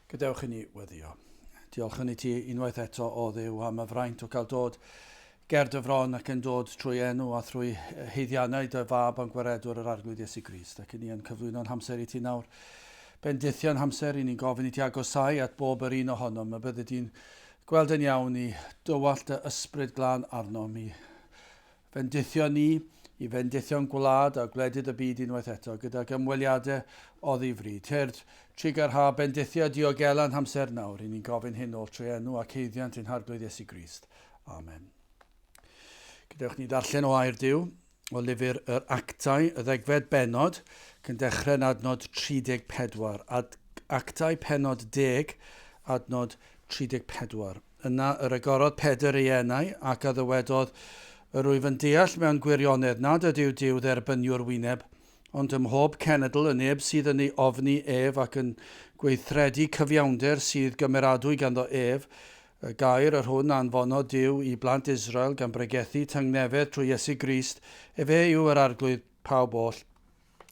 Gadewch i ni weddio. Diolch yn i ti unwaith eto o Dduw am y fraint o cael dod ger dy fron ac yn dod trwy enw a thrwy haeddiannau dy fab a'n gwaredwr yr Arglwydd Iesu Grist. Ac i ni yn cyflwyno'n hamser i ti nawr. Bendithion hamser i ni'n gofyn i ti agosau at bob yr un ohonom y byddi di'n gweld yn iawn i dywallt dy ysbryd glân arnom i Fendithio ni, i fendithio'n gwlad a gwledydd y byd unwaith eto, gydag ymweliadau oddi fri. Tyrd, trugarha, bendithia, diogela'n hamser nawr, i ni'n gofyn hyn oll trwy enw ac haeddiant ein Harglwydd Iesu Grist. Amen. Gadewch ni ddarllen o air Duw, o lyfr yr Actau, y ddegfed bennod, cyn dechrau yn adnod 34. Ad, Actau pennod 10, adnod 34. Yna yr agorodd Pedr ei enau, ac a ddywedodd, Yr wyf yn deall mewn gwirionedd nad ydyw Duw dderbyniwr wyneb, ond ym mhob cenedl y neb sydd yn ei ofni ef ac yn gweithredu cyfiawnder sydd gymeradwy ganddo ef, y gair yr hwn a anfonodd Duw i blant Israel gan bregethu tangnefedd trwy Iesu Grist, efe yw yr Arglwydd pawb oll.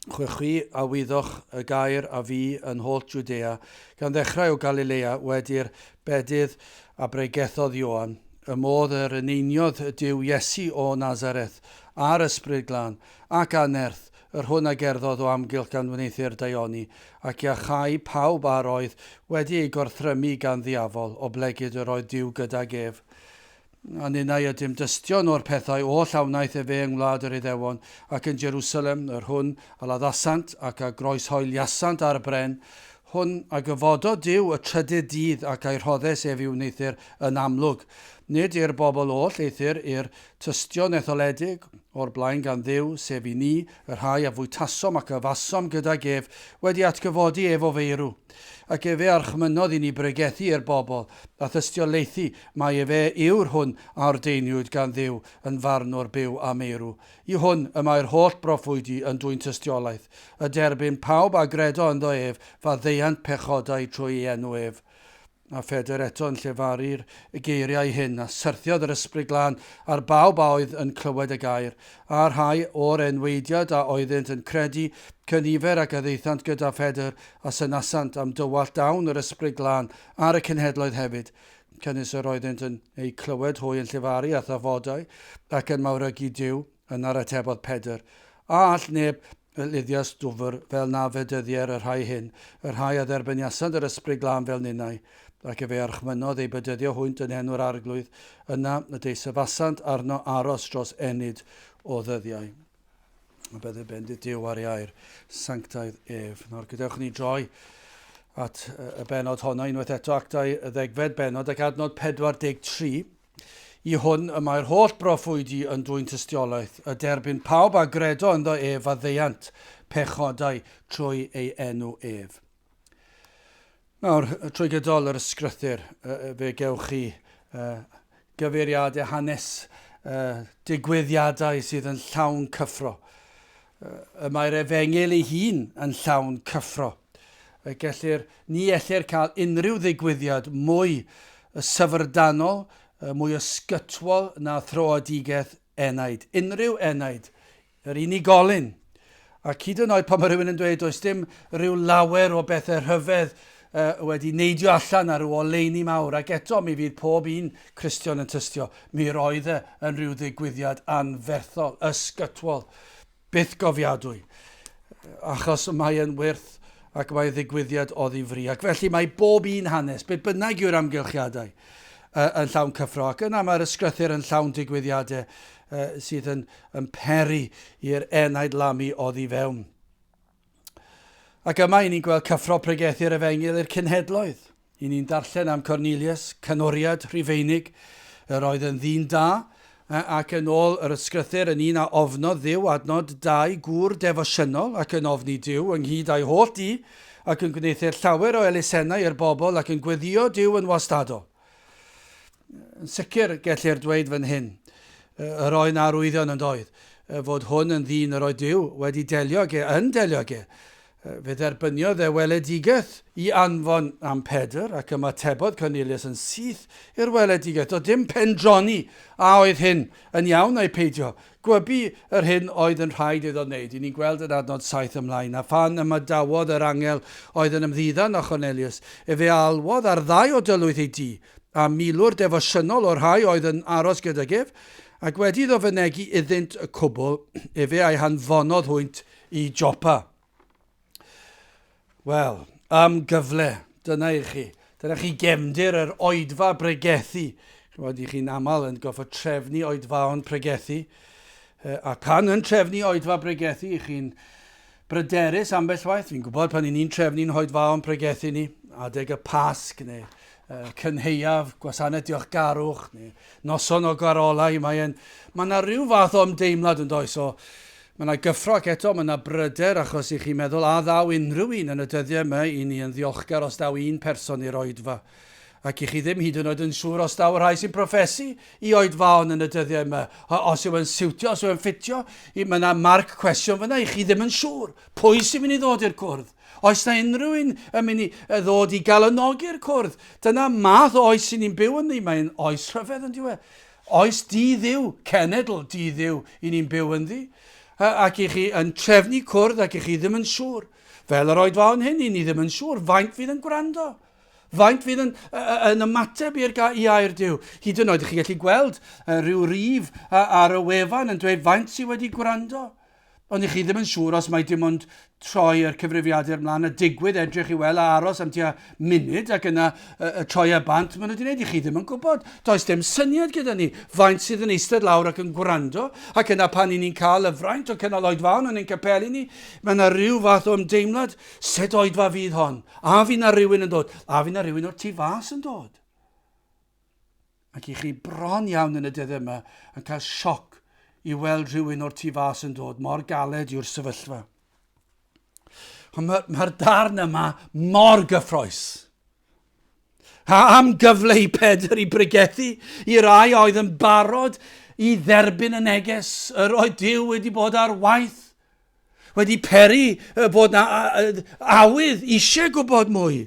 Chwe chwi a wyddoch y gair a fu yn holl Jwdea, gan ddechrau o Galilea wedi'r bedydd a bregethodd Ioan, y modd yr eneiniodd Duw Iesu o Nazareth a'r Ysbryd Glân, ac â nerth, yr hwn a gerddodd o amgylch gan wneuthur daioni, ac iachau pawb a'r oedd wedi eu gorthrymu gan ddiafol, oblegid yr oedd Duw gydag ef. A ninnau ydym dystion o'r pethau oll a wnaeth efe yng ngwlad yr Iddewon, ac yn Jerusalem, yr hwn a laddasant ac a groeshoeliasant ar bren, hwn a gyfododd Duw y trydydd dydd ac a'i rhoddes ef i'w wneuthur yn amlwg, nid i'r bobl oll, eithr i'r tystion etholedig, o'r blaen gan Dduw, sef i ni, y rhai a fwytasom ac a yfasom gydag ef, wedi atgyfodi ef o feirw. Ac efe archmynnodd i ni bregethu i'r bobl, a thystiolaethu mai efe yw'r hwn a ordeiniwyd gan Dduw yn farnwr byw a meirw. I hwn y mae'r holl broffwydi yn dwyn tystiolaeth, y derbyn pawb a gredo ynddo ef faddeuant pechodau trwy ei enw ef. A Phedr eto yn llefaru'r geiriau hyn, a syrthiodd yr Ysbryd Glân ar bawb a oedd yn clywed y gair, a'r rhai o'r enweidiad a oeddynt yn credu, cynifer ag a ddaethant gyda Phedr, a synasant am dywallt dawn yr Ysbryd Glân ar y cenhedloedd hefyd, canys yr oeddynt yn eu clywed hwy yn llefaru â thafodau, ac yn mawrygu Duw. Yna'r atebodd Pedr, A all neb luddias dwfr fel na fedyddier y rhai hyn, y rhai a dderbyniasant yr Ysbryd Glân fel ninnau? Ac efe archmynnodd eu bedyddio hwynt yn enw'r Arglwydd. Yna y deisyfasant arno aros dros ennyd o ddyddiau. A bydde bendith Duw ar ei air sanctaidd ef. Nawr gadewch ni droi at y bennod honno unwaith eto, Actau y ddegfed bennod ac adnod 43. I hwn y mae'r holl broffwydi yn dwyn tystiolaeth, y derbyn pawb a gredo ynddo ef faddeuant pechodau trwy ei enw ef. Nawr, trwy gydol yr ysgrythur, fe gewch chi gyfeiriadau hanes digwyddiadau sydd yn llawn cyffro. Y mae'r efengyl ei hun yn llawn cyffro. Y gellir, ni ellir cael unrhyw ddigwyddiad mwy syfrdanol, mwy ysgytwol na throadigaeth enaid. Unrhyw enaid, yr unigolyn. Ac hyd yn oed pan mae rhywun yn dweud does dim rhyw lawer o bethau rhyfedd wedi neidio allan ar ryw oleuni mawr, ac eto mi fydd pob un Cristion yn tystio, mi roedd e yn rhyw ddigwyddiad anferthol, ysgytwol, bythgofiadwy, achos mae yn wyrth ac mae ddigwyddiad oddi fri. Ac felly mae bob un hanes, beth bynnag yw'r amgylchiadau, yn llawn cyffro. Ac yna mae'r ysgrythur yn llawn digwyddiadau sydd yn, yn peri i'r enaid lamu oddi fewn. Ac yma i ni'n gweld cyffro pregethu'r efengyl i'r cenhedloedd. I ni'n darllen am Cornelius, canoriad Rhufeinig, yr oedd yn ddyn da, ac yn ôl yr ysgrythur yn un a ofnodd Dduw, adnod 2, gŵr defosiynol ac yn ofni Duw, ynghyd â'i holl dŷ, ac yn gwneuthur llawer o elusennau i'r bobl ac yn gweddïo Duw yn wastadol. Yn sicr, gellir dweud fan hyn, yr oedd 'na arwyddion yn doedd, fod hwn yn ddyn yr oedd Duw wedi delio ag e, yn delio ag e. Fe dderbyniodd e weledigaeth i anfon am Pedr ac ymatebodd Cornelius yn syth i'r weledigaeth. Doedd dim pendroni a oedd hyn yn iawn ai peidio. Gwybu yr hyn oedd yn rhaid iddo wneud. I ni'n gweld yn adnod 7 ymlaen. A phan ymadawodd yr angel oedd yn ymddiddan â Chornelius, efe a alwodd ar ddau o dylwyth ei dŷ, a milwr defosiynol o'r rhai oedd yn aros gydag ef, ac wedi iddo fynegi iddynt y cwbl, efe a'i hanfonodd hwynt i Jopa. Wel, am gyfle, dyna i chi. Dyna chi gefndir yr oedfa bregethu. Chymod, i chi'n aml yn goffod trefnu oedfaon pregethu. A pan yn trefnu oedfa bregethu, i chi'n bryderus ambell waith. Fi'n gwybod pan i ni'n trefnu'n hoedfaon pregethu ni, adeg y Pasg neu cynhaeaf, gwasanaeth diolchgarwch, neu noson o garolau, mae'n, mae yna rhyw fath o ymdeimlad yn does o, mae yna gyffro ac eto mae yna bryder achos i chi'n meddwl a ddaw unrhyw un yn y dyddiau yma i ni yn ddiolchgar os daw un person i'r oedfa. Ac i chi ddim hyd yn oed yn siŵr os daw y rhai sy'n proffesu i oedfaon yn y dyddiau yma. Os yw yn siwtio, os yw yn ffitio, mae yna marc cwestiwn fyna, i chi ddim yn siŵr. Pwy sy'n mynd i ddod i'r cwrdd? Oes na unrhyw un yn mynd i ddod i galonogi'r cwrdd? Dyna math o oes sy'n ni'n byw ynddi. Mae'n oes rhyfedd yn diwe. Oes di-ddiw, cenedl di-ddiw i ni'n byw ynddi. Ac i chi yn trefnu cwrdd ac i chi ddim yn siŵr. Fel yr oedfaon hyn, i ni ddim yn siŵr faint fydd yn gwrando. Faint fydd yn, yn ymateb i'r i air Duw. Hyd yn oed, i chi gallu gweld rhyw rif ar y wefan yn dweud faint sydd wedi gwrando. Ond i chi ddim yn siŵr os mai dim ond troi yr cyfrifiadur mlaen a digwydd edrych i weld a aros am tua munud ac yna y troi e bant maen nhw wedi gwneud. I chi ddim yn gwybod. Does dim syniad gyda ni faint sydd yn eistedd lawr ac yn gwrando ac yna pan i ni'n cael y fraint o cynnal oedfaon yn ein capeli ni, mae yna rhyw fath o ymdeimlad, sut oedfa fydd hon? A fydd na rhywun yn dod? A fydd na rhywun o'r tu fas yn dod? Ac i chi bron iawn yn y dyddiau yma yn cael sioc i weld rhywun o'r tu fas yn dod, mor galed yw'r sefyllfa. Ond mae'r ma darn yma mor gyffroes. A am gyfle i Pedr i bregethu i rai oedd yn barod i dderbyn y neges yr oedd Duw wedi bod ar waith wedi peri bod na awydd eisiau gwybod mwy.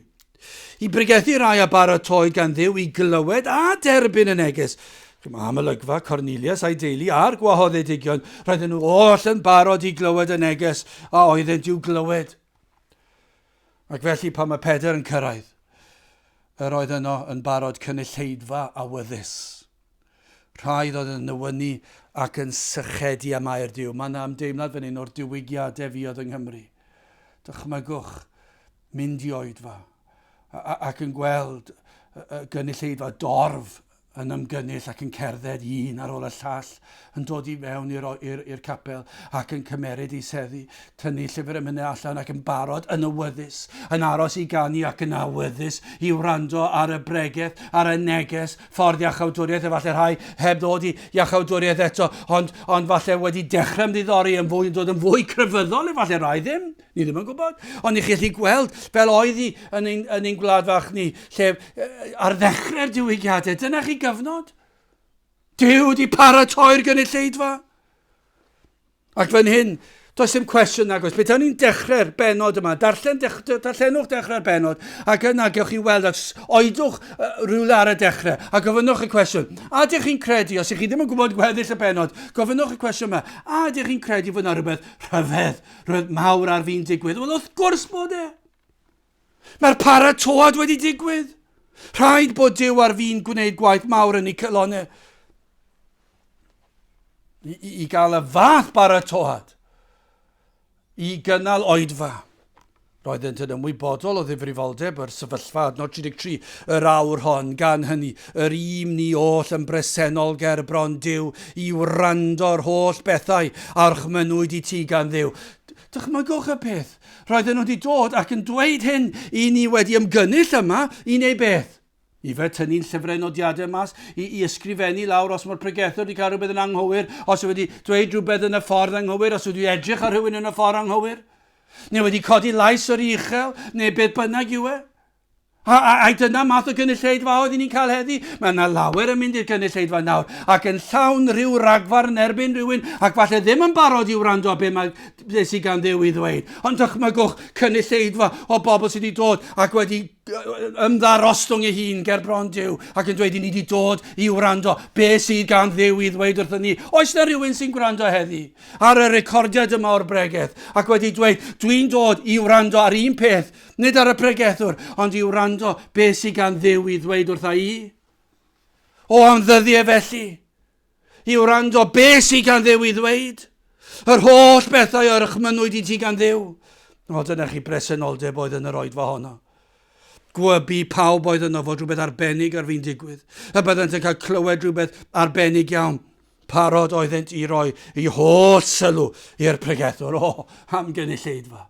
I bregethu rai a baratoi gan Dduw i glywed a derbyn y neges. Am olygfa Cornelius a'i deulu a'r gwahoddedigion, roedden nhw oll yn barod i glywed y neges a oeddent i'w glywed. Ac felly pan mae Pedr yn cyrraedd, yr oedd yno yn barod cynulleidfa awyddus. Rhaid oedd yn newynu ac yn sychedu am air Duw. Mae yna ymdeimlad fan hyn o'r diwygiadau fuodd yng Nghymru. Dychmygwch mynd i oedfa ac yn gweld y gynulleidfa dorf yn ymgynnull ac yn cerdded un ar ôl y llall yn dod i mewn i'r capel ac yn cymeryd ei seddi, tynnu llyfr emynau allan ac yn barod yn awyddus, yn aros i ganu ac yn awyddus i wrando ar y bregeth, ar y neges, ffordd iachawdwriaeth, efallai rhai heb ddod i iachawdwriaeth eto, ond, ond falle wedi dechrau ymddiddori yn fwy, yn dod yn fwy crefyddol, efallai rhai ddim, ni ddim yn gwybod. Ond i chi allu gweld fel oedd hi yn ein, yn ein gwlad fach ni, lle ar ddechrau'r diwygiadau, dyna chi gyfnod. Duw wedi paratoi'r gynulleidfa. Ac fan hyn, does dim cwestiwn nag oes. Beth ni'n dechrau'r benod yma, darllen, dech, darllenwch dechrau'r benod, ac yna gewch chi weld, ac oedwch uh, rhywle ar y dechrau, a gofynnwch y cwestiwn. A ydych chi'n credu, os ydych chi ddim yn gwybod gweddill y benod, gofynnwch y cwestiwn yma, a ydych chi'n credu fod yna rhywbeth rhyfedd, rhywbeth mawr ar fin digwydd? Wel, wrth gwrs bod e. Mae'r paratoad wedi digwydd. Rhaid bod Duw ar fin gwneud gwaith mawr yn ei cylonau. I, i, i gael y fath baratoad i gynnal oedfa. Roeddent yn ymwybodol o ddifrifoldeb yr sefyllfa, adnod 33, yr awr hon, gan hynny, yr ym ni oll yn bresennol ger bron Duw i wrando'r holl bethau a orchmynnwyd i ti gan Dduw. Dychmygwch y peth. Roedden nhw wedi dod ac yn dweud hyn i ni wedi ymgynnull yma i wneud beth? Ife tynnu'n llyfrau nodiadau mas, i, i ysgrifennu lawr os mae'r pregethwr wedi cael rhywbeth yn anghywir, os yw wedi dweud rhywbeth yn y ffordd anghywir, os wedi edrych ar rhywun yn y ffordd anghywir, neu wedi codi lais yr uchel, neu beth bynnag yw e. A, a, a dyna math o gynulleidfa oedd ni'n cael heddi. Mae yna lawer yn mynd i'r gynulleidfa nawr ac yn llawn rhyw ragfarn yn erbyn rhywun ac falle ddim yn barod i wrando be mae be sydd gan Dduw i ddweud. Ond dychmygwch cynulleidfa o bobl sydd wedi dod ac wedi ymddarostwng ei hun ger bron Duw ac yn dweud i ni wedi dod i wrando be sydd gan Dduw i ddweud wrthyn ni. Oes na rhywun sy'n gwrando heddi ar y recordiad yma o'r bregeth ac wedi dweud dwi'n dod i wrando ar un peth Nid ar y pregethwr, ond i wrando beth sydd gan Dduw i ddweud wrtha i. O, am ddyddiau felly! I wrando beth sydd gan Dduw i ddweud. Yr holl bethau yr ychmynwyd i ti gan Dduw. O, dyna chi bresenoldeb oedd yn yr oedfa honno. Gwybu pawb oedd yno fod rhywbeth arbennig ar fin digwydd. Y byddent yn cael clywed rhywbeth arbennig iawn. Parod oeddent i roi eu holl sylw i'r pregethwr. O, am gynulleidfa.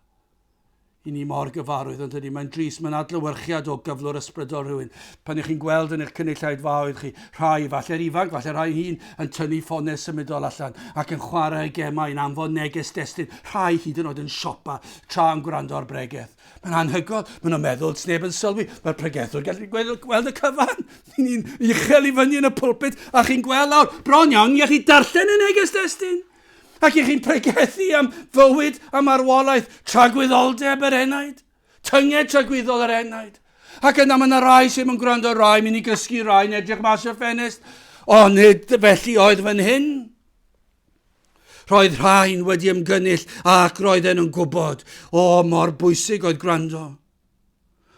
I ni mor gyfarwydd, ond ydy, mae'n drist, mae'n adlewyrchiad o gyflwr ysbrydol rhywun. Pan ych chi'n gweld yn eich cynulleidfaoedd chi, rhai, falle'r ifanc, falle rhai hŷn, yn tynnu ffonau symudol allan ac yn chwarae gemau, yn anfon neges destun, rhai hyd yn oed yn siopa tra yn gwrando ar bregeth. Mae'n anhygoel, maen nhw'n meddwl, sneb yn sylwi, mae'r pregethwr gallu gweld, gweld y cyfan. Ni'n uchel i fyny yn y pulpit a chi'n gweld lawr, bron iawn, ni'n gallu darllen y neges destun. Ac i chi'n pregethu am fywyd a marwolaeth, tragwyddoldeb yr enaid, tynged tragwyddol yr enaid. Ac yna mae yna rai sydd yn gwrando, rai mynd i gysgu, rai yn edrych mas o'r ffenest. O, nid felly oedd fan hyn. Roedd rhain wedi ymgynnull ac roedden nhw'n gwybod, o, mor bwysig oedd gwrando.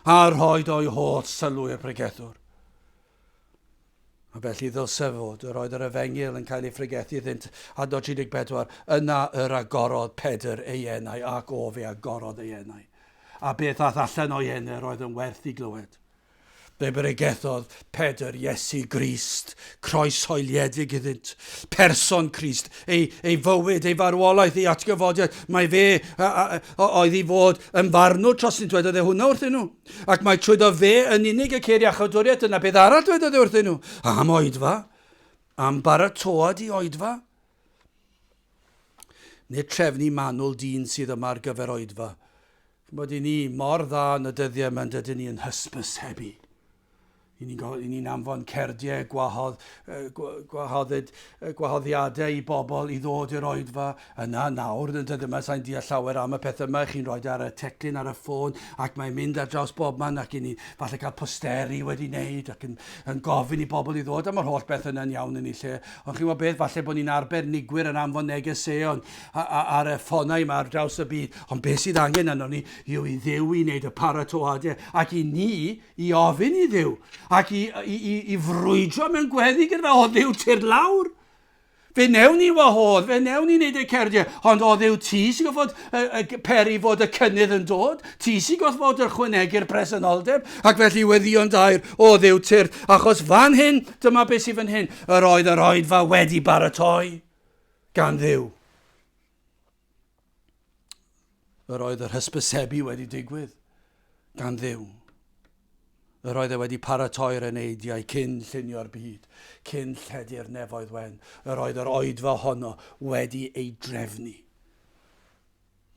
A rhoed o'i holl sylw i'r pregethwr. A felly ddylse fod, yr oedd yr efengyl yn cael ei phregethu iddynt, adnod 34, yna yr agorodd Pedr ei enau, ac o fe agorodd ei enau. A beth ath allan o'i enau yr oedd yn werth i glywed. Fe bregethodd Pedr Iesu Grist, croeshoeliedig iddynt, person Crist, ei, ei fywyd, ei farwolaeth, ei atgyfodiad, mae fe a, a, a, oedd i fod yn farnwr trostynt, dwedodd e hwnna wrthyn nhw. Ac mae trwyddo fe yn unig y ceir iachawdwriaeth, dyna beth arall dwedodd e wrthyn nhw. Am oedfa, am baratoad i oedfa. Nid trefnu manwl dyn sydd yma ar gyfer oedfa. Ch'mod, i ni mor dda yn y dyddiau yma yn dydyn ni yn hysbysebu. I ni'n i ni'n anfon cerdiau, gwahodd, gwahoddid, gwahoddiadau i bobl i ddod i'r oedfa. Yna nawr, yn y dyddiau yma, sa'n deall llawer am y pethau yma, chi'n rhoi ar y teclyn ar y ffôn ac mae'n mynd ar draws bob man ac i ni falle cael posteri wedi wneud ac yn, yn gofyn i bobl i ddod a mae'r holl beth yna'n iawn yn ei lle. Ond chi'n gwybod beth, falle bod ni'n arbenigwyr yn anfon negeseuon ar y ffonau yma ar draws y byd. Ond beth sydd angen arnon ni yw i Dduw i wneud y paratoadau ac i ni i ofyn i Dduw ac i, i, i, i frwydro mewn gweddi gyda fe, o Dduw tyrd lawr. Fe newn ni wahodd, fe newn ni wneud y cerdiau, ond o Dduw ti sy'n gorfod peri fod y cynnydd yn dod, ti sy'n gorfod yr chwanegu'r presenoldeb, ac felly weddïo'n dair, o Dduw tyrd, achos fan hyn, dyma beth sydd fan hyn, yr oedd yr oedfa wedi baratoi gan Dduw. Yr oedd yr hysbysebu wedi digwydd gan Dduw. Yr oedd e wedi paratoi'r eneidiau cyn llunio'r byd, cyn lledu'r nefoedd wen. Yr oedd yr oedfa honno wedi ei drefnu.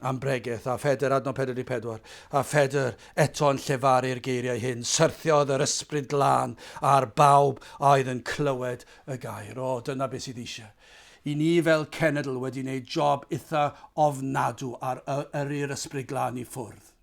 Am bregeth, a Phedr, adnod 44, a Phedr eto'n llefaru'r geiriau hyn, syrthiodd yr ysbryd glân ar bawb a oedd yn clywed y gair. O, dyna beth sydd eisiau. I ni fel cenedl wedi wneud job itha ofnadw ar yrru'r Ysbryd Glân i ffwrdd.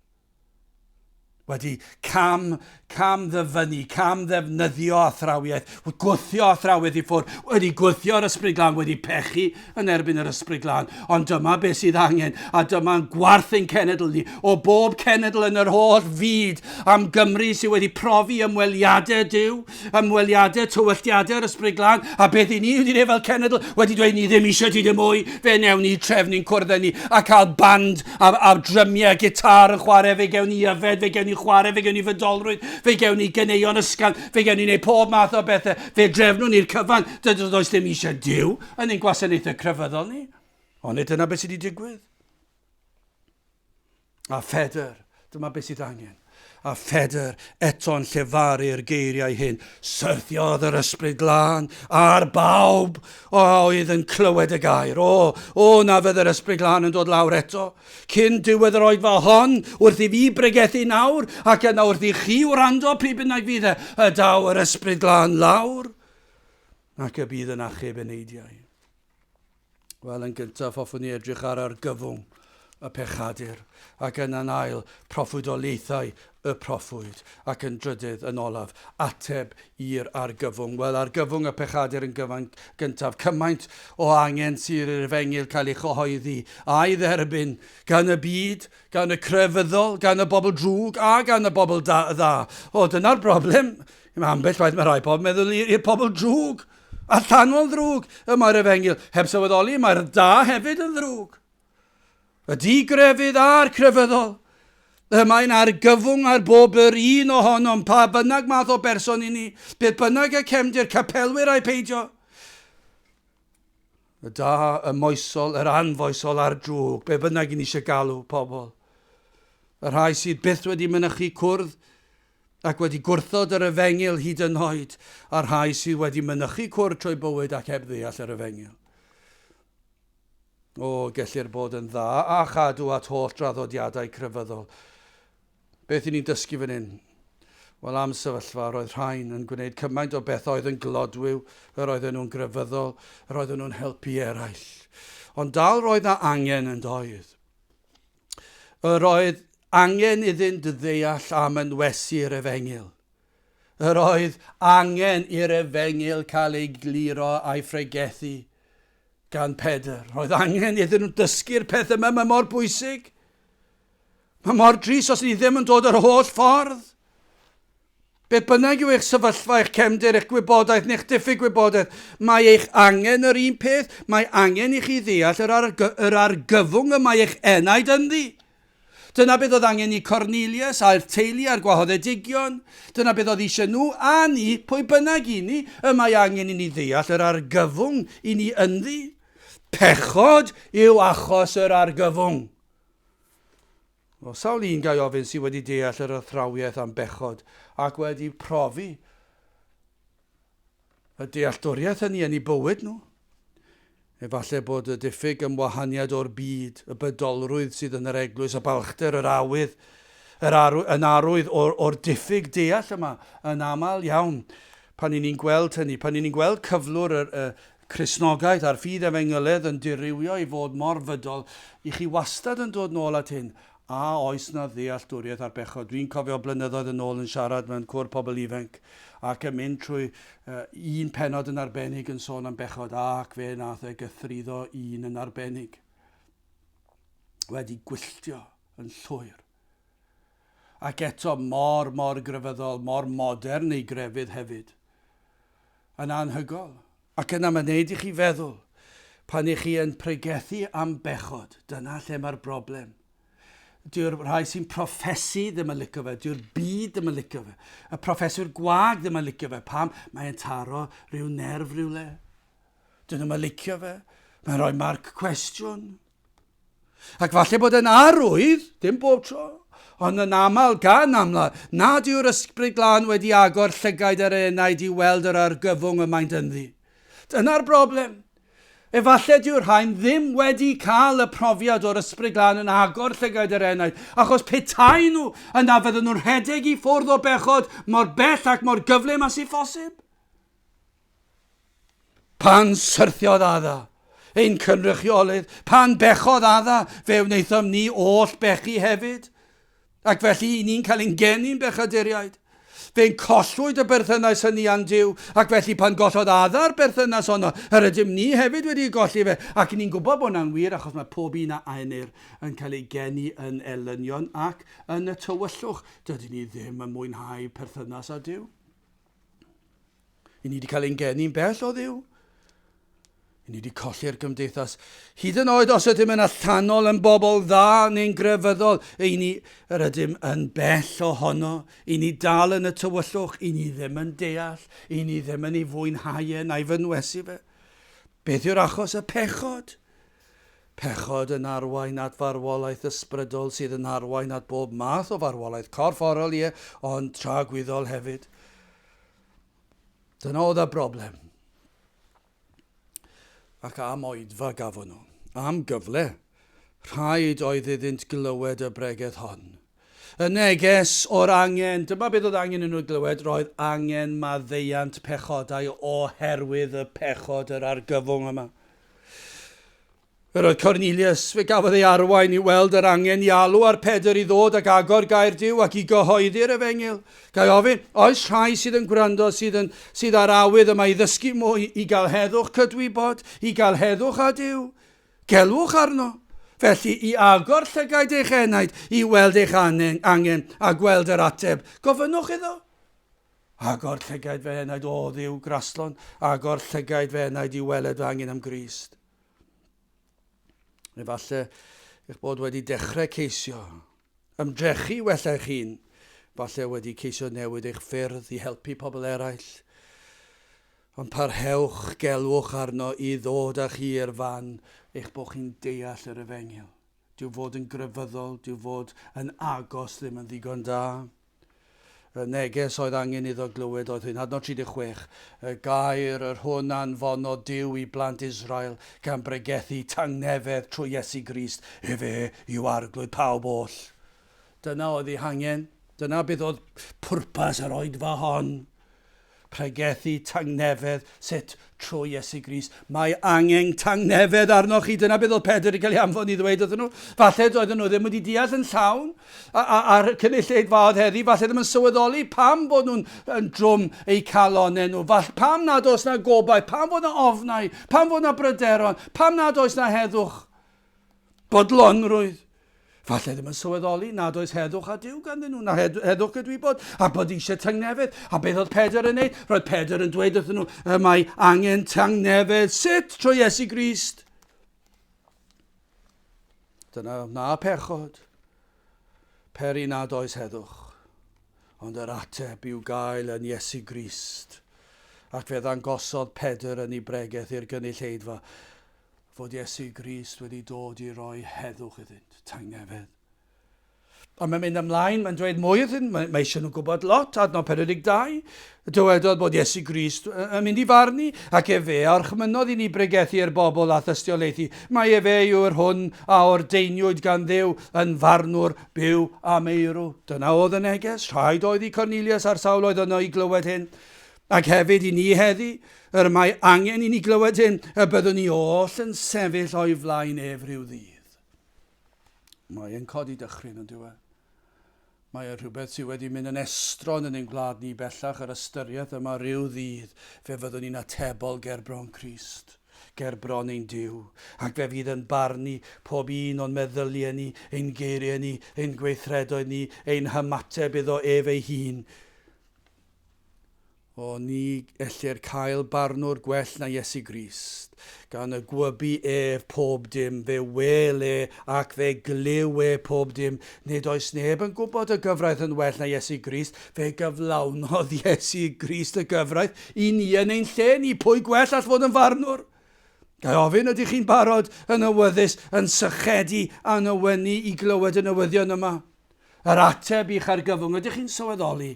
Wedi cam, cam ddyfynnu, cam ddefnyddio athrawiaeth, gwthio athrawiaeth i ffwrdd, wedi gwthio'r Ysbryd Glân, wedi pechu yn erbyn yr Ysbryd Glân. Ond dyma beth sydd angen, a dyma'n gwarth ein cenedl ni, o bob cenedl yn yr holl fyd, am Gymru sydd wedi profi ymweliadau Duw, ymweliadau, tywylltiadau yr Ysbryd Glân, a beth i ni wedi gwneud fel cenedl, wedi dweud ni ddim eisiau ti dim mwy, fe newn ni trefnu'n cwrdd ni, a cael band a, a drymiau, gitar yn chwarae, fe gewn ni yfed, fe gewn ni chwarae, fe gewn ni fydolrwydd, fe gewn ni ganeuon ysgafn, fe gewn ni wneud pob math o bethau, fe drefnwn ni'r cyfan, dydw does dim eisiau Duw yn ein gwasanaethau crefyddol ni. Ond nid dyna beth sydd wedi digwydd. A Phedr, dyma beth sydd angen. A Phedr eto'n llefaru'r geiriau hyn, Syrthiodd yr Ysbryd Glân ar bawb a oedd yn clywed y gair. O, o, na fydd yr Ysbryd Glân yn dod lawr eto. Cyn diwedd yr oedfa hon, wrth i fi bregethu nawr, ac yna wrth i chi wrando pryd bynnag fydd e, y daw yr Ysbryd Glân lawr, ac y bydd yn achub eneidiau. Wel, yn gyntaf, hoffwn i edrych ar argyfwng y pechadur, ac yna'n ail, proffwydoliaethau y proffwyd, ac yn drydydd, yn olaf, ateb i'r argyfwng. Wel, argyfwng y pechadur yn gyfan gyntaf, cymaint o angen sydd i'r efengyl cael ei chyhoeddi a'i dderbyn gan y byd, gan y crefyddol, gan y bobl drwg a gan y bobl da, dda. O, dyna'r broblem. Mae ambell waith mae rhai pobl yn meddwl i'r pobl drwg. Allanol ddrwg y mae'r efengyl, heb sylweddoli mae'r da hefyd yn ddrwg. Y digrefydd a'r crefyddol. Y mae'n argyfwng ar bob yr un ohonom, pa bynnag math o berson i ni, beth bynnag y cefndir, capelwyr ai peidio. Y da, y moesol, yr anfoesol a'r drwg, be bynnag i ni eisiau galw pobl. Y rhai sydd byth wedi mynychu cwrdd ac wedi gwrthod yr efengyl hyd yn oed, a'r rhai sydd wedi mynychu cwrdd trwy bywyd ac heb ddeall yr efengyl. O, gellir bod yn dda a chadw at holl draddodiadau crefyddol. Beth i ni'n dysgu fan hyn? Wel, am sefyllfa, roedd rhain yn gwneud cymaint o bethau oedd yn glodwiw, yr oedden nhw'n grefyddol, yr oedden nhw'n helpu eraill. Ond dal roedd na angen yn doedd. Yr oedd angen iddynt ddeall am ynwesu'r efengyl. Yr oedd angen i'r efengyl cael ei gliro a'i phregethu gan Pedr. Roedd angen iddyn nhw dysgu'r peth yma, mae mor bwysig. Mae mor drist os ni ddim yn dod yr holl ffordd. Beth bynnag yw eich sefyllfa, eich cefndir, eich gwybodaeth neu'ch diffyg gwybodaeth, mae eich angen yr un peth. Mae angen i chi ddeall yr, argy yr argyfwng y mae eich enaid ynddi. Dyna beth oedd angen i Cornelius a'r teulu a'r gwahoddedigion. Dyna beth oedd eisiau nhw a ni, pwy bynnag i ni, y mae angen i ni ddeall yr argyfwng i ni ynddi. Pechod yw achos yr argyfwng. O, sawl un, ga i ofyn, sydd wedi deall yr athrawiaeth am bechod ac wedi profi y dealltwriaeth hynny yn eu bywyd nhw? Efallai bod y diffyg ymwahaniad o'r byd, y bydolrwydd sydd yn yr eglwys, y balchder, yr awydd, yr arw, yn arwydd o'r, or diffyg deall yma yn aml iawn. Pan i ni'n gweld hynny, pan i ni'n gweld cyflwr y, y, Cristnogaeth a'r ffydd efengyledd yn dirywio i fod mor fydol, i chi wastad yn dod nôl at hyn, a oes 'na ddealltwriaeth ar bechod? Dwi'n cofio blynyddoedd yn ôl yn siarad mewn cwr pobl ifanc ac yn mynd trwy uh, un pennod yn arbennig yn sôn am bechod ac fe nath e gythruddo un yn arbennig wedi gwylltio yn llwyr. Ac eto mor, mor grefyddol, mor modern ei grefydd hefyd. Yn anhygoel. Ac yna mae'n neud i chi feddwl, pan i chi yn pregethu am bechod, dyna lle mae'r broblem. Dyw'r rhai sy'n proffesu ddim yn licio fe, dyw'r byd ddim yn licio fe, y proffeswyr gwag ddim yn licio fe. Pam? Mae'n taro rhyw nerf rhywle. Dyn nhw'n licio fe. Mae'n rhoi marc cwestiwn. Ac falle bod yn arwydd, dim bob tro, ond yn aml, gan amla, nad yw'r Ysbryd Glân wedi agor llygaid yr enaid i weld yr argyfwng y maent ynddi. Dyna'r broblem. Efallai dyw'r rhain ddim wedi cael y profiad o'r Ysbryd Glân yn agor llygaid yr enaid, achos petai nhw, yna fydden nhw'n rhedeg i ffwrdd o bechod mor bell ac mor gyflym â sy'n phosib. Pan syrthiodd Adda, ein cynrychiolydd, pan bechodd Adda, fe wnaethom ni oll bechu hefyd. Ac felly i ni'n cael ein geni'n bechaduriaid. Fe'n collwyd y berthynas hynny â'n Duw, ac felly pan gollodd Adda'r berthynas honno, yr ydym ni hefyd wedi ei golli fe. Ac ni'n gwybod bod hwnna'n wir achos mae pob un a enir yn cael ei geni yn elynion ac yn y tywyllwch. Dydyn ni ddim yn mwynhau perthynas â Duw. I ni wedi cael ein geni'n bell o Dduw. I ni wedi colli'r gymdeithas. Hyd yn oed os ydym yn allanol yn bobl dda neu'n grefyddol, i ni, yr ydym yn bell ohono. I ni dal yn y tywyllwch, i ni ddim yn deall, i ni ddim yn ei fwynhau e na'i fynwesu fe. Beth yw'r achos? Y pechod. Pechod yn arwain at farwolaeth ysbrydol sydd yn arwain at bob math o farwolaeth, corfforol ie, ond tragwyddol hefyd. Dyna oedd y broblem. Ac am oedfa gafon nhw, am gyfle, rhaid oedd iddynt glywed y bregeth hon. Y neges o'r angen, dyma beth oedd angen i nhw glywed, roedd angen maddeuant pechodau oherwydd y pechod yr argyfwng yma. Yr oedd Cornelius, fe gafodd ei arwain i weld yr angen i alw ar Pedr i ddod ac agor gair Duw ac i gyhoeddi'r efengyl. Ga i ofyn, oes rhai sydd yn gwrando sydd, yn, sydd ar awydd yma i ddysgu mwy, i gael heddwch cydwybod, i gael heddwch â Duw? Gelwch arno. Felly, i agor llygaid eich enaid i weld eich angen a gweld yr ateb, gofynnwch iddo. Agor llygaid fy enaid, o Dduw graslon, agor llygaid fy enaid i weled fy angen am Grist. Efallai eich bod wedi dechrau ceisio ymdrechu i wella eich hun, falle wedi ceisio newid eich ffyrdd i helpu pobl eraill. Ond parhewch, gelwch arno i ddod â chi i'r fan eich bod chi'n deall yr efengyl. Dyw fod yn grefyddol, dyw fod yn agos ddim yn ddigon da. Y neges oedd angen iddo glywed oedd hyn, adnod 36, y gair yr hwn anfonodd Duw i blant Israel gan bregethu tangnefedd trwy Iesu Grist, efe yw arglwydd pawb oll. Dyna oedd ei hangen, dyna beth oedd pwrpas yr oedfa hon. Pregethu tangnefedd, sut? Trwy Iesu Grist. Mae angen tangnefedd arnoch chi. Dyna beth oedd Pedr wedi cael ei anfon i ddweud wrthyn nhw. Falle doedden nhw ddim wedi deall yn llawn a'r cynulleidfaoedd heddi, falle ddim yn sylweddoli pam bod nhw'n yn drwm eu calonau nhw. Falle, pam nad oes na gobaith, pam fod na ofnau, pam fod na bryderon, pam nad oes na heddwch. Bodlonrwydd. Falle ddim yn sylweddoli nad oes heddwch â Duw ganddyn nhw, na heddwch gydwybod, a bod eisiau tangnefedd. A beth oedd Pedr yn neud? Roedd Pedr yn dweud wrthyn nhw, y mae angen tangnefedd. Sut? Trwy Iesu Grist. Dyna na pechod. Peri nad oes heddwch. Ond yr ateb i'w gael yn Iesu Grist. Ac fe ddangosodd Pedr yn ei bregeth i'r gynulleidfa fod Iesu Grist wedi dod i roi heddwch iddynt, tangnefedd. Ond mae'n mynd ymlaen, mae'n dweud mwy wrthyn, mae, mae eisiau nhw gwybod lot, adnod 42. Dywedodd bod Iesu Grist yn mynd i farnu, ac efe a orchmynnodd i ni bregethu i'r bobl a thystiolaethu. Mae efe yw'r hwn a ordeiniwyd gan Dduw yn farnwr byw a meirw. Dyna oedd y neges, rhaid oedd i Cornelius a'r sawl oedd yno i glywed hyn. Ac hefyd i ni heddi, yr mae angen i ni glywed hyn, y byddwn ni oll yn sefyll o'i flaen ef rhyw ddydd. Mae e'n codi dychryn yn dyw e. Mae e rhywbeth sydd wedi mynd yn estron yn ein gwlad ni bellach, yr ystyriaeth yma rhyw ddydd fe fyddwn ni'n atebol ger bron Crist, ger bron ein Duw, ac fe fydd yn barnu pob un o'n meddyliau ni, ein geiriau ni, ein gweithredoedd ni, ein hymateb iddo ef ei hun. O, ni ellir cael barnwr gwell na Iesu Grist. Gan y gwybu ef pob dim, fe wel e ac fe glyw e pob dim. Nid oes neb yn gwybod y gyfraith yn well na Iesu Grist. Fe gyflawnodd Iesu Grist y gyfraith i ni yn ein lle ni. Pwy gwell all fod yn farnwr? Ga i ofyn, ydych chi'n barod yn awyddus, yn sychedu a'n awynu i glywed y newyddion yma? Yr ateb i'ch argyfwng, ydych chi'n sylweddoli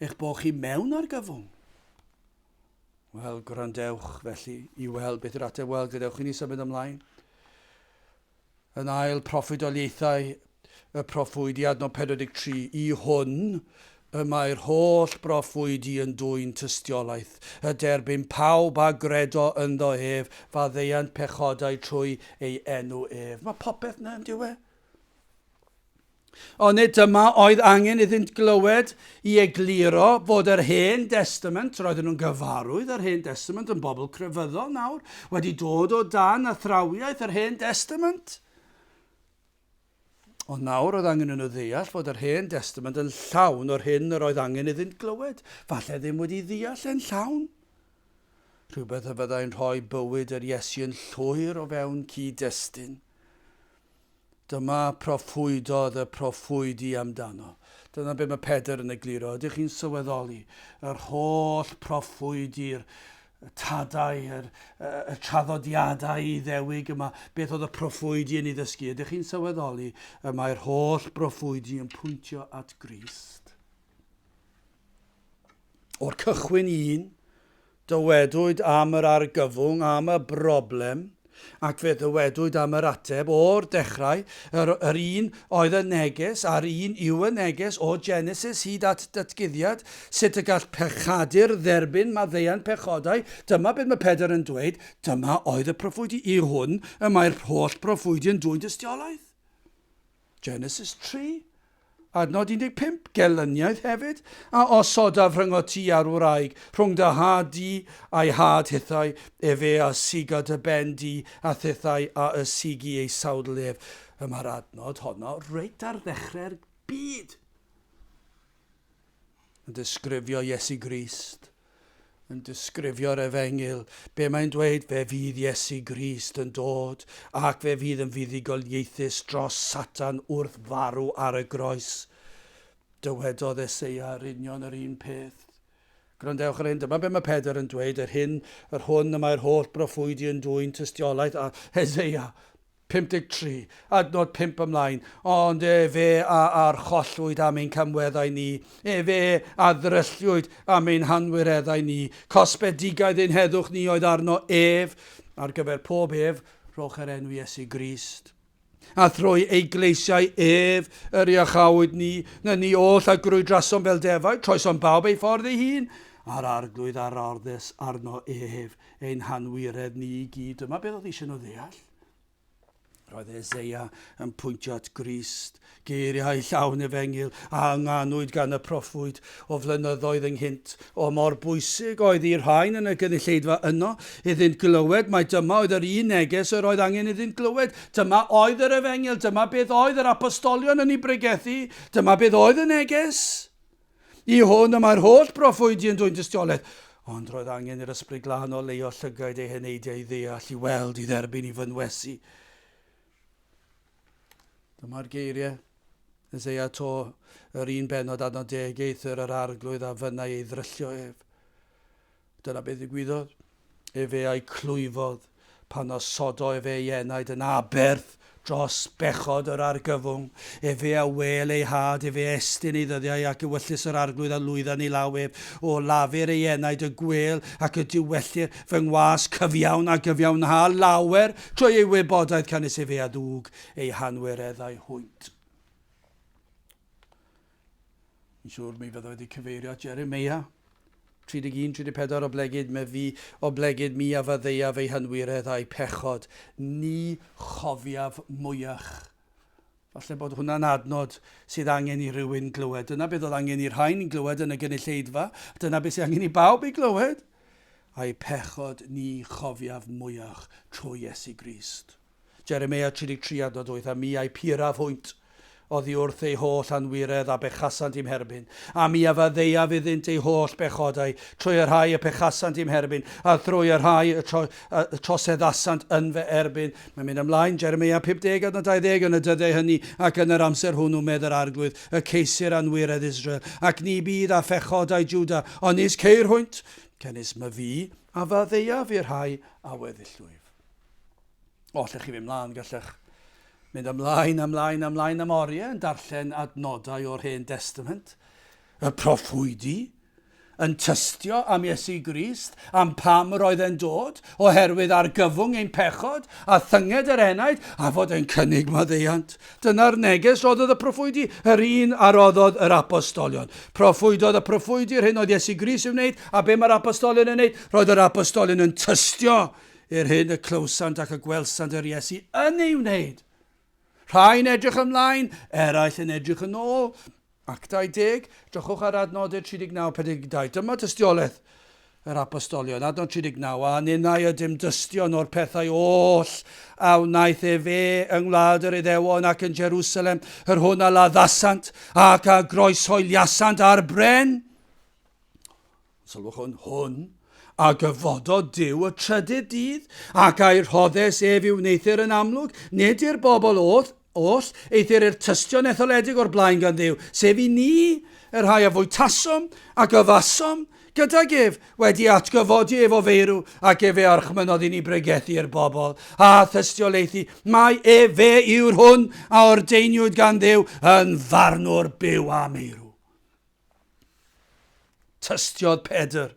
eich bod chi mewn argyfwng? Wel, gwrandewch felly i weld beth yw'r ateb. Wel, gadewch i ni symud ymlaen. Yn ail proffwydoliaethau y proffwydi adnod 43, i hwn y mae'r holl broffwydi yn dwyn tystiolaeth, y derbyn pawb a gredo ynddo ef, faddeuant pechodau trwy ei enw ef. Mae popeth na yn dyw e? Ond nid dyma oedd angen iddynt glywed i egluro fod yr Hen Destament, roedden nhw'n gyfarwydd â'r Hen Destament, yn bobl crefyddol nawr, wedi dod o dan athrawiaeth yr Hen Destament. Ond nawr oedd angen nhw ddeall fod yr Hen Destament yn llawn o'r hyn yr oedd angen iddynt glywed. Falle ddim wedi ddeall e'n llawn. Rhywbeth a fyddai'n rhoi bywyd yr Iesu yn llwyr o fewn cyd-destun. Dyma proffwydodd y proffwydi amdano. Dyna be mae Pedr yn egluro. Ydych chi'n sylweddoli yr holl proffwydi'r y tadau, yr, y, y traddodiadau Iddewig yma, beth oedd y proffwydi yn ei ddysgu. Ydych chi'n sylweddoli y mae'r holl broffwydi yn pwyntio at Grist? O'r cychwyn un, dywedwyd am yr argyfwng, am y broblem, ac fe ddywedwyd am yr ateb o'r dechrau, yr, yr un oedd y neges, a'r un yw y neges o Genesis hyd at Datguddiad, sut y gall pechadur dderbyn maddeuant pechodau. Dyma beth mae Pedr yn dweud, dyma oedd y proffwydi, i hwn y mae'r holl proffwydi yn dwyn dystiolaeth. Genesis 3, adnod 15, Gelyniaeth hefyd, a osodaf rhyngot ti a'r wraig, rhwng dy had di a'i had hithau, efe a siga dy ben di, a thithau a ysigi ei sawdl ef. Y mae'r adnod honno reit ar ddechrau'r byd. Yn disgrifio Iesu Grist, yn disgrifio'r efengyl, be mae'n dweud, fe fydd Iesu Grist yn dod ac fe fydd yn fuddugoliaethus dros Satan wrth farw ar y groes. Dywedodd Eseia yr union yr un peth. Gwrandewch ar hyn, dyma be mae Pedr yn dweud, yr hyn, yr hwn y mae'r holl broffwydi yn dwyn tystiolaeth a Eseia 53, adnod 5 ymlaen, Ond efe a archollwyd am ein camweddau ni, efe a ddrylliwyd am ein hanwireddau ni, cosbedigaeth ein heddwch ni oedd arno ef, ar gyfer pob ef, rhowch yr enw Iesu Grist. A thrwy ei gleisiau ef yr iachawyd ni, na ni oll a grwydrasom fel defaid, troesom bawb ei ffordd ei hun, a'r arglwydd a roddes arno ef ein hanwiredd ni i gyd. Dyma beth oedd eisiau nhw ddeall. Roedd Eseia yn pwyntio at Grist, geiriau llawn efengyl a ynganwyd gan y proffwyd o flynyddoedd ynghynt. O mor bwysig oedd i'r rhain yn y gynulleidfa yno iddynt glywed mai dyma oedd yr un neges yr oedd angen iddynt glywed. Dyma oedd yr efengyl, dyma beth oedd yr apostolion yn ei bregethu, dyma beth oedd y neges. I hwn y mae'r holl broffwydi yn dwyn tystiolaeth. Ond roedd angen i'r Ysbryd Glân oleuo llygaid eu heneidiau i ddeall, i weld, i dderbyn, i fynwesu. Dyma'r geiriau. Eseia to, yr un bennod adnod deg, eithr yr arglwydd a fynnai ei ddryllio ef. Dyna beth ddigwyddodd. Efe a'i clwyfodd pan osodo efe ei enaid yn aberth dros bechod yr argyfwng. Efe a wêl ei had, efe a estyn ei ddyddiau, ac ewyllys yr Arglwydd a lwydda yn ei law ef. O lafur ei enaid y gwêl, ac y diwellir fy ngwas cyfiawn a gyfiawnha lawer trwy ei wybodaeth, canys efe a ddwg eu hanwireddau hwynt. Yn siŵr mi fydda wedi cyfeirio at Jeremeia 31, 34, oblegid me fi, oblegid mi a faddeuaf ei hanwiredd a'i pechod, ni chofiaf mwyach. Falle bod hwnna'n adnod sydd angen i rywun glywed. Dyna beth oedd angen i'r rhain glywed yn y gynulleidfa. Dyna beth sydd angen i bawb ei glywed. A'i pechod ni chofiaf mwyach trwy Iesu Grist. Jeremeia 33 adnod 8, A mi a'i puraf hwynt oddi wrth eu holl anwiredd a bechasant i'm herbyn, a mi a faddeuaf iddynt eu holl bechodau, trwy y rhai y pechasant i'm herbyn, a thrwy y rhai y, tro, y troseddasant yn fy erbyn. Mae'n mynd ymlaen, Jeremeia 50 adnod 20, Yn y dyddiau hynny ac yn yr amser hwnnw, medd yr Arglwydd, y ceisir anwiredd Israel, ac ni bydd a phechodau Jwda, ond nis ceir hwynt, canys myfi a faddeuaf i'r rhai a weddillwyf. O, allech chi fynd mlaen, gallech mynd ymlaen, ymlaen, ymlaen am oriau yn darllen adnodau o'r Hen Destament, y proffwydi, yn tystio am Iesu Grist, am pam yr oedd e'n dod, oherwydd argyfwng ein pechod a thynged yr enaid, a fod e'n cynnig maddeuant. Dyna'r neges roddodd y proffwydi, yr un a roddodd yr apostolion. Proffwydodd y proffwydi yr hyn oedd Iesu Grist i'w wneud, a be mae'r apostolion yn wneud? Roedd yr apostolion yn tystio I'r hyn y clywsant ac y gwelsant yr Iesu yn ei wneud. Rhai'n edrych ymlaen, eraill yn edrych yn ôl. Actau 10, drychwch ar adnodau 39, 42. Dyma tystiolaeth yr apostolion. Adnod 39, a ninnau ydym dystion o'r pethau oll a wnaeth efe yng ngwlad yr Iddewon ac yn Jerusalem, yr hwn a laddasant ac a groeshoeliasant ar bren. Sylwch hwn, hwn a gyfododd Duw y trydydd dydd, ac a'i rhoddes ef i'w wneuthur yn amlwg, nid i'r bobl oll, oll, eithr i'r tystion etholedig o'r blaen gan Dduw, sef i ni, y rhai a fwytasom ac yfasom gydag ef, wedi atgyfodi ef o feirw, ac efe a orchmynnodd i ni bregethu i'r bobl, a thystiolaethu mai efe yw'r hwn a ordeiniwyd gan Dduw yn farnwr byw a meirw. Tystiodd Pedr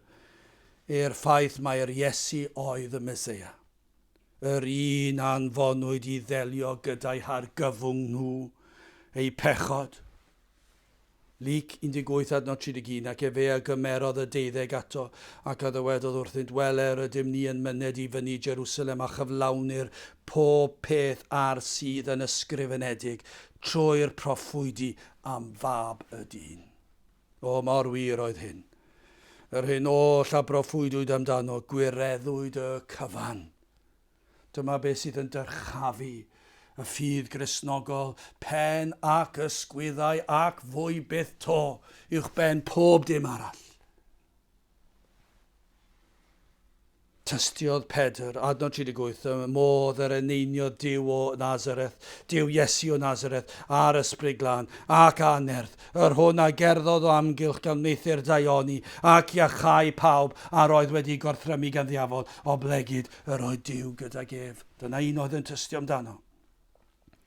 i'r ffaith mai'r Iesu oedd y Meseia, yr un a anfonwyd i ddelio gyda'i hargyfwng nhw, eu pechod. Luc 18 adnod 31, Ac efe a gymerodd y deuddeg ato, ac a ddywedodd wrthynt, Wele, yr ydym ni yn myned i fyny i Jerusalem, a chyflawnir pob peth a'r sydd yn ysgrifenedig trwy'r proffwydi am Fab y dyn. O, mor wir oedd hyn! Yr hyn oll a broffwydwyd amdano, gwireddwyd y cyfan. Dyma beth sydd yn dyrchafu y ffydd Gristnogol, pen ac ysgwyddau ac fwy byth to, uwchben pob dim arall. Tystiodd Pedr, adnod 38, y modd yr eneiniodd Duw o Nazareth, Duw Iesu o Nazareth, a'r Ysbryd Glân, ac â nerth, yr hwn a gerddodd o amgylch gan wneuthur daioni, ac iachau pawb a'r oedd wedi gorthrymu gan ddiafol, oblegid yr oedd Duw gydag ef. Dyna un oedd yn tystio amdano.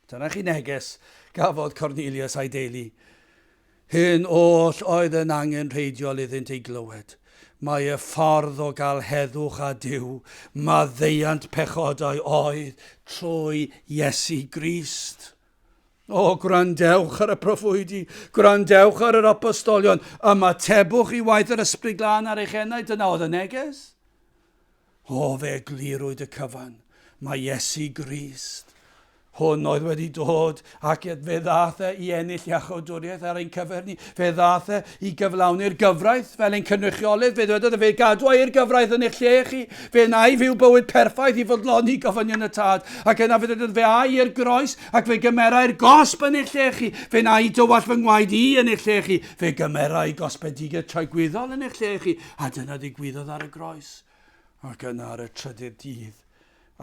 Dyna chi neges gafodd Cornelius a'i deulu. Hyn oll oedd yn angenrheidiol iddynt ei glywed. Mae y ffordd o gael heddwch â Duw, maddeuant pechodau oedd trwy Iesu Grist. O, gwrandewch ar y proffwydi, gwrandewch ar yr apostolion, ymatebwch i waith yr Ysbryd Glân ar eich enaid, dyna oedd y neges. O, fe eglurwyd y cyfan. Mae Iesu Grist, hwn oedd wedi dod ac fe ddaeth e i ennill iachawdwriaeth ar ein cyfer ni. Fe ddaeth e i gyflawni'r gyfraith fel ein cynrychiolydd. Fe ddwedodd e, fe gadwa i'r gyfraith yn eich lle chi. Fe wna i fyw bywyd perffaith i fodloni gofynion y Tad. Ac yna fe ddwedodd, fe ai i'r groes ac fe gymerai'r gosb yn eich lle chi. Fe wna i dywallt fy ngwaed i yn eich lle chi. Fe gymerai gosbedigaeth tragwyddol yn eich lle chi. A dyna ddigwyddodd ar y groes. Ac yna ar y trydydd dydd,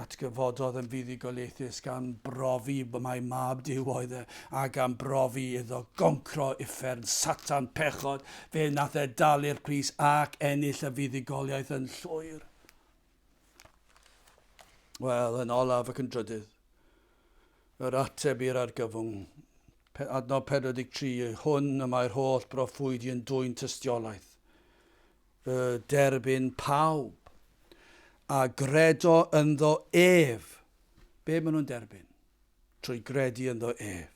atgyfododd yn fuddugoliaethus gan brofi mai mab Duw oedd e, a gan brofi iddo goncro uffern, Satan, pechod, fe nath e dalu'r pris ac ennill y fuddugoliaeth yn llwyr. Wel, yn olaf ac yn drydydd, yr ateb i'r argyfwng, adnod 43, hwn y mae'r holl broffwydi yn dwyn tystiolaeth. Y derbyn pawb a gredo ynddo ef. Be maen nhw'n derbyn? Trwy gredu ynddo ef.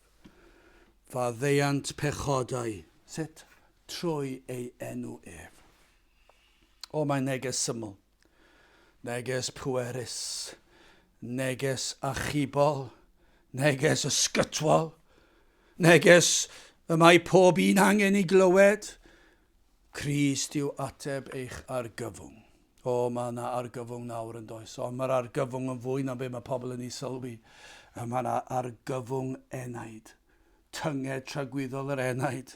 Faddeuant pechodau. Sut? Trwy ei enw ef. O, mae'n neges syml. Neges pwerus. Neges achubol. Neges ysgytwol. Neges y mae pob un angen ei glywed. Crist yw ateb eich argyfwng. O, mae yna argyfwng nawr yn does, ond mae'r argyfwng yn fwy na be mae pobl yn ei sylwi. Mae yna argyfwng enaid. Tynged tragwyddol yr enaid.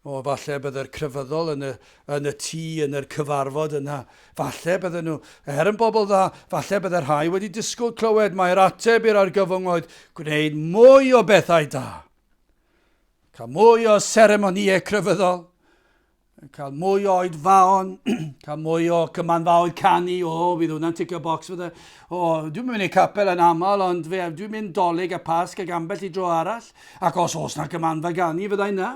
O, falle bydde'r crefyddol yn y, yn y tŷ, yn yr cyfarfod yna. Falle bydden nhw, er yn bobl dda, falle bydde rhai wedi disgwyl clywed mai'r ateb i'r argyfwng oedd gwneud mwy o bethau da. Cael mwy o seremonïau crefyddol, cael mwy o oedfaon, cael mwy o cymanfaoedd canu, o, fydd hwnna'n ticio bocs fydde. O, dwi'n mynd i'r capel yn aml, ond fe, dwi'n mynd dolyg a pasg ac ambell i dro arall, ac os oes na gymanfa ganu, fyddai na.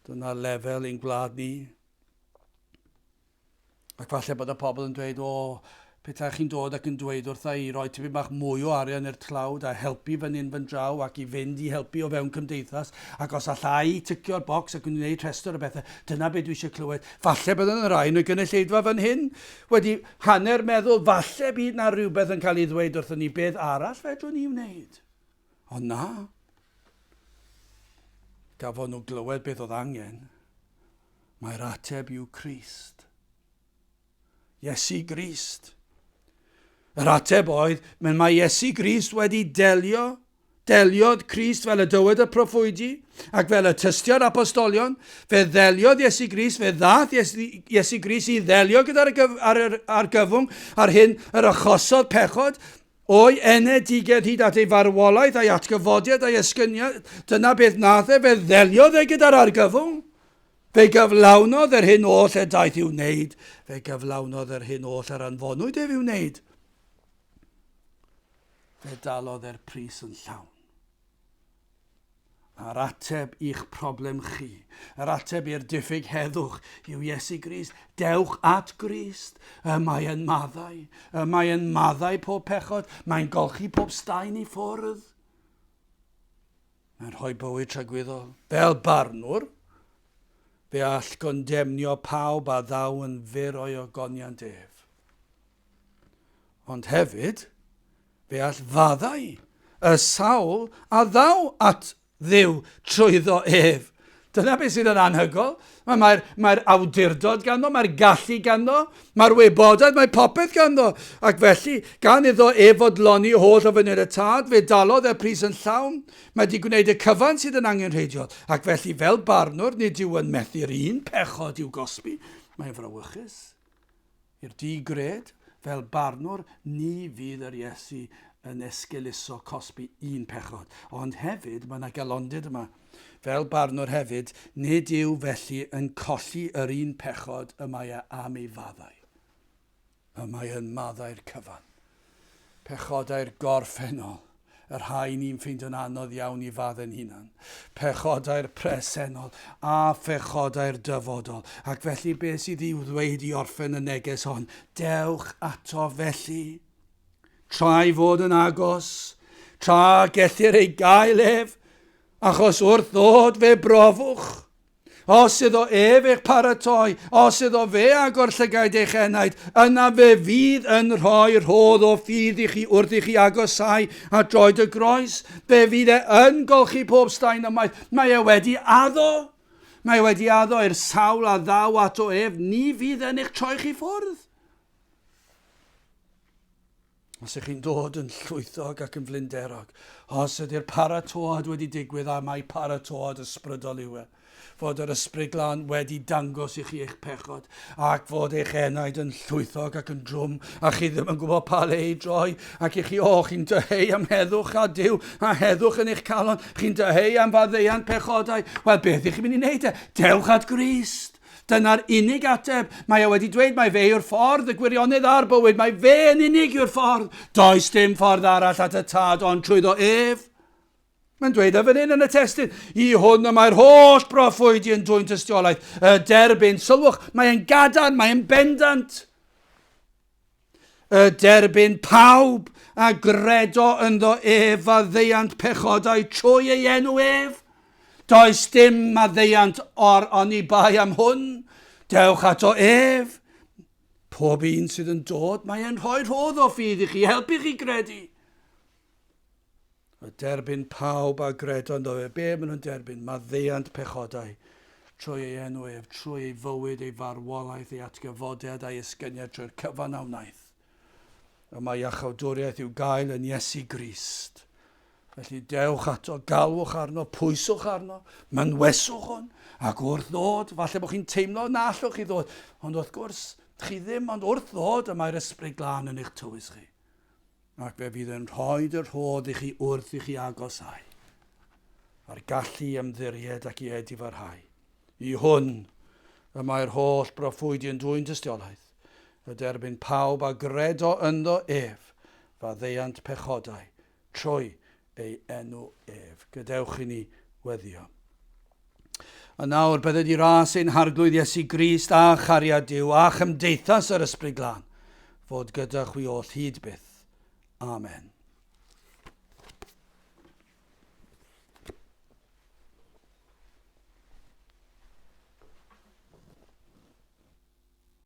Dyna lefel ein gwlad ni. Ac falle bod y pobl yn dweud, o, petai chi'n dod ac yn dweud wrtha i roi tipyn bach mwy o arian i'r tlawd a helpu fan hyn fan draw ac i fynd i helpu o fewn cymdeithas, ac os allai ticio'r bocs ac yn gwneud rhestr o bethau, dyna beth dwi eisiau clywed. Falle bydd yna rai yn y gynulleidfa fan hyn wedi hanner meddwl, falle bydd na rhywbeth yn cael ei ddweud wrthon ni, beth arall fedrwn ni wneud? Ond na. Gafon nhw glywed beth oedd angen. Mae'r ateb yw Crist. Iesu Grist. Yr ateb oedd, mae Iesu Grist wedi delio, deliodd Crist fel y dywed y proffwydi, ac fel y tystio'r apostolion, fe ddeliodd Iesu Grist, fe ddath Iesu, Iesu Grist i ddelio gyda'r ar, ar, argyfwng, ar hyn yr achosodd pechod. O'i enedigedd hyd at ei farwolaeth a'i atgyfodiad a'i esgyniad, dyna beth nath e, fe ddeliodd e gyda'r argyfwng. Fe gyflawnodd yr hyn oll y daeth i'w wneud, fe gyflawnodd yr hyn oll yr anfonwyd ef i'w wneud. Fe dalodd e'r pris yn llawn. A'r ateb i'ch problem chi, yr ateb i'r diffyg heddwch yw Iesu Grist. Dewch at Grist. Y mae yn maddau. Y mae yn maddau pob pechod. Mae'n golchi pob staen i ffwrdd. Mae'n rhoi bywyd tragwyddol. Fel barnwr, fe all gondemnio pawb a ddaw yn fyr o'i ogoniant ef. Ond hefyd, Fe all faddau y sawl a ddaw at Dduw trwyddo ef. Dyna beth sydd yn anhygoel. Mae'r mae, mae awdurdod ganddo, mae'r gallu ganddo, mae'r wybodaeth, mae popeth ganddo. Ac felly, gan iddo ef fodloni holl ofynion y tad, fe dalodd y pris yn llawn. Mae wedi gwneud y cyfan sydd yn angenrheidiol. Ac felly, fel barnwr, nid yw yn methu'r un pechod i'w gosbi. Mae'n frawychus. I'r di-gred, fel barnwr, ni fydd yr Iesu yn esgeuluso cosbi un pechod. Ond hefyd, mae yna galondid yma. Fel barnwr hefyd, nid yw felly yn colli yr un pechod y mae e am ei faddau. Y mae yn maddau'r cyfan. Pechodau'r gorffennol, y rhai ni'n ffeindio'n anodd iawn i faddau'n hunan, pechodau'r presennol a phechodau'r dyfodol. Ac felly beth sydd i'w ddweud i orffen y neges hon? Dewch ato felly. Tra ei fod yn agos, tra gellir ei gael ef, achos wrth ddod fe brofwch. Os iddo ef eich paratoi, os iddo fe agor llygaid eich enaid, yna fe fydd yn rhoi rhodd o ffydd i chi wrth i chi agosáu at droed y groes. Fe fydd e yn golchi pob staen ymaith. Mae e wedi addo. Mae e wedi addo i'r sawl a ddaw ato ef, ni fydd yn eich troi chi ffwrdd. Os ych chi'n dod yn llwythog ac yn flinderog, os ydy'r paratoad wedi digwydd a mai paratoad ysbrydol yw e, fod yr Ysbryd Glân wedi dangos i chi eich pechod, ac fod eich enaid yn llwythog ac yn drwm, a chi ddim yn gwybod pa le i droi, ac i chi, o, chi'n dyheu am heddwch a Duw, a heddwch yn eich calon, chi'n dyheu am faddeuant pechodau, wel, beth ych chi'n mynd i wneud e? Dewch at Grist! Dyna'r unig ateb. Mae e wedi dweud mai fe yw'r ffordd, y gwirionedd a'r bywyd. Mae fe yn unig yw'r ffordd. Does dim ffordd arall at y Tad ond trwyddo ef. Mae'n dweud e fan hyn yn y testun, i hwn y mae'r holl broffwydi yn dwyn tystiolaeth, y derbyn. Sylwch, mae'n gadarn, mae'n bendant. Y derbyn pawb a gredo ynddo ef faddeuant pechodau trwy ei enw ef. Does dim maddeuant or oni bai am hwn. Dewch ato ef. Pob un sydd yn dod, mae e'n rhoi rhodd o ffydd i chi, helpu chi gredu. A derbyn pawb a gredo ynddo fe. Be maen nhw'n derbyn? Maddeuant pechodau trwy ei enw ef, trwy ei fywyd, ei farwolaeth, ei atgyfodiad a'i esgyniad trwy'r cyfan a wnaeth. Y mae iachawdwriaeth i'w gael yn Iesu Grist. Felly dewch ato, galwch arno, pwyswch arno, mynweswch hwn, ac wrth ddod, falle bod chi'n teimlo na allwch chi ddod, ond wrth gwrs, chi ddim, ond wrth ddod y mae'r Ysbryd Glân yn eich tywys chi. Ac fe fydd yn rhoi dy rhodd i chi wrth i chi agosáu, a'r gallu i ymddiried ac i edifarhau. I hwn y mae'r holl broffwydi yn dwyn tystiolaeth, y derbyn pawb a gredo ynddo ef, faddeuant pechodau trwy ei enw ef. Gadewch i ni weddio. A nawr bydded i ras ein Harglwydd Iesu Grist a chariad Duw a chymdeithas yr Ysbryd Glân fod gyda chwi oll hyd byth. Amen.